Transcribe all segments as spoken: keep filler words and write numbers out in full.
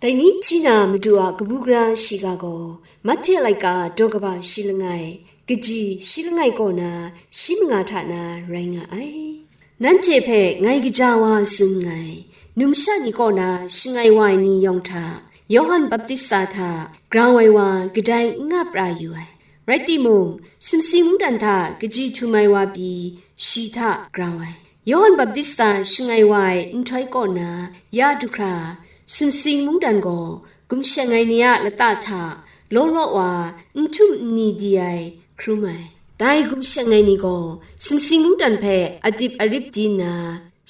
Dai ni hti na Madu a kabu gara shiga gaw, Mahte laika daw kaba shi langai, kaji shi langai kaw na shi manga hta na rai nga ai. Nanhte hpe ngai kaja wa tsun nngai, numsha ni kaw na shangai wa ai ni yawng hta, Yawhan Baptista hta grau ai wa kadai n nga pra yu ai. Rai timung, sumsing mungdan hta kaji htum ai wa pyi, shi hta grau ai. Yawhan Baptista shangai wa ai nhtoi kaw na ya du hkra, sumsing mungdan gaw gumshawn ai ni a lata hta law law wa n htum n ni di ai hkrum ai. Dai gumshawn ai ni gaw sumsing mungdan hpe adip arip di nna,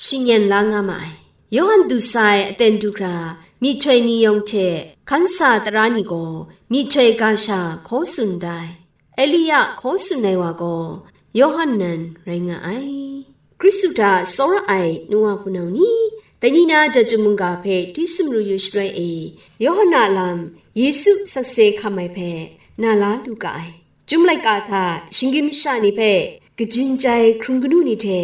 shingyan la nga ma ai. Yawhan du sa ai aten du hkra, myihtoi ni yawng hte hkan sa tara ni gaw myihtoi ga sha hkaw tsun da ai. Elia hkaw tsun ai wa gaw Yawhan nan rai nga ai. Kristu hta tsawra ai nu wa hpunau ni, dai ni na jajum mungga hpe hti sumru yu shaloi e, Yawhan a lam Yesu sakse hkam ai hpe na la lu ga ai. Chyum laika hta shinggyim masha ni hpe kajin chyai hkrung kanu ni hte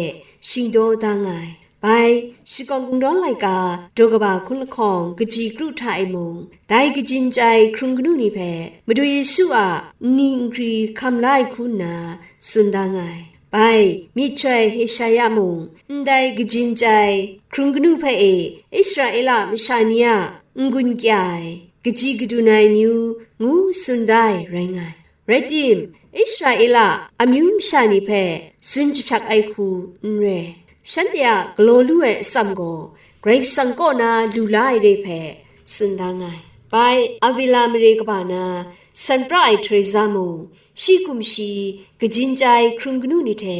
shingdaw da nga ai. Bai, shakawng kungdawn laika daw kaba hkun lahkawng kaji kru hta e mung, dai kajin chyai hkrung kanu ni hpe Madu Yesu a nni nkri hkam la ai hku nna tsun da nga ai. Bai, myihtoi Yeshaya mung, ndai kajin chyai hkrung kanu hpe e Israela masha ni a n-gun kya ai, kaji kadun ai amyu, ngu tsun da ai rai nga ai. Rai tim, Israela amyu masha ni hpe tsun jahpyak ai hku n re. Shanhte a galaw lu ai atsam gaw Karai Kasang kaw na lu la ai re hpe tsun da nga ai. Bai, Avila mare kaba na san pra ai Teresa mung, shi kumshi kajin chyai hkrung kanu ni hte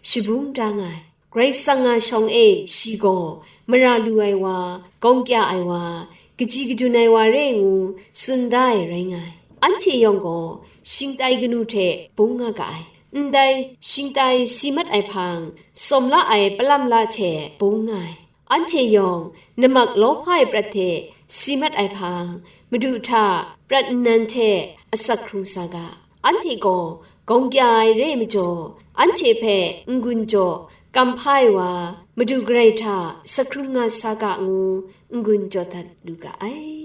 shabung da nga ai. Karai Kasang a shawng e shi gaw mara lu ai wa, gawng kya ai wa, kaji kadun ai wa re ngu tsun da ai rai nga ai. Anhte yawng gaw shingtai kanu hte bung nga ga ai. Ndai shingtai si mat ai hpang, sawm la ai palam la hte bung nga ai. Anhte yawng namak lawhpa ai prat hte si mat ai hpang, Madu hta prat nnan hte asak hkrung sa ga. Anhte gaw gawng kya ai re ai majaw, anhte hpe n-gun jaw kam hpa ai wa, Madu Karai hta asak hkrung nga sa ga ngu n-gun jaw dat lu ga ai.